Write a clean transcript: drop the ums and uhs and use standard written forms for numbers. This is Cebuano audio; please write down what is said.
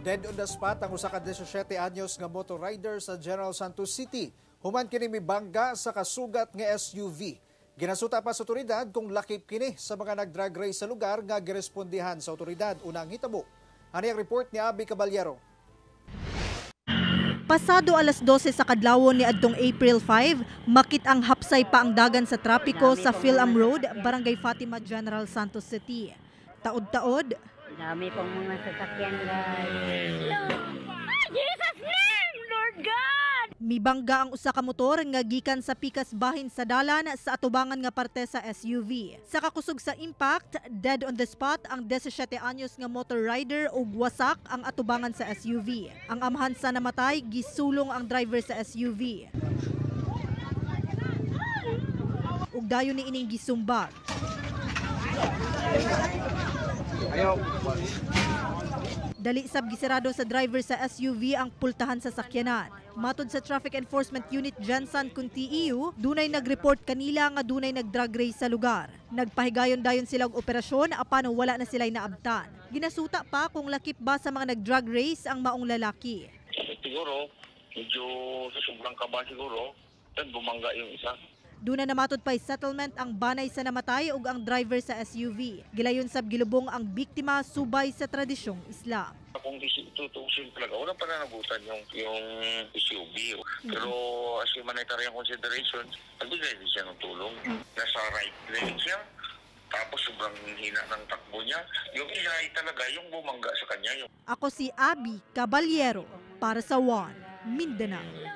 Dead on the spot ang usa ka 17 anyos nga motor rider sa General Santos City. Human kini mibangga sa kasugat nga SUV. Ginasuta pa sa otoridad kung lakip kini sa mga nag-drag race sa lugar nga girespondihan sa otoridad unang hitabo. Ani ang report ni Abby Caballero. Pasado alas 12 sa kadlawon ni adtong April 5, makit ang hapsay pa ang dagan sa trapiko sa Philam Road, Barangay Fatima, General Santos City. Taod-taod, Dami pong mga sasakyan, guys. Jesus name, Lord God! Mibangga ang usa ka motor nga gikan sa pikas bahin sa dalan sa atubangan nga parte sa SUV. Sa kakusog sa impact, dead on the spot ang 17 anyos nga motor rider ug wasak ang atubangan sa SUV. Ang amahan sa namatay, gisulong ang driver sa SUV. Ug dayon ni ining gisumbag. Dali sab gisirado sa driver sa SUV ang pultahan sa sakyanan. Matod sa Traffic Enforcement Unit Jensen Kunti EU, dunay nag-report kanila nga dunay nag-drag race sa lugar. Nagpahigayon dayon sila og operasyon apan wala na sila'y naabtan. Ginasuta pa kung lakip ba sa mga nag-drag race ang maong lalaki. Siguro, medyo sa sobrang kaba siguro, then bumangga yung isa. Duna na matod pa'y settlement ang banay sa namatay ug ang driver sa SUV. Gilayon sab gilubong ang biktima subay sa tradisyong Islam. Kung tutuusin talaga, walang pananagutan yung SUV. Pero as humanitarian considerations, nagbigay din siya ng tulong. Nasa right lane siya, tapos sobrang hina ng takbo niya. Yung isa ay talaga yung bumangga sa kanya. Yung Ako si Abby Caballero para sa One Mindanao.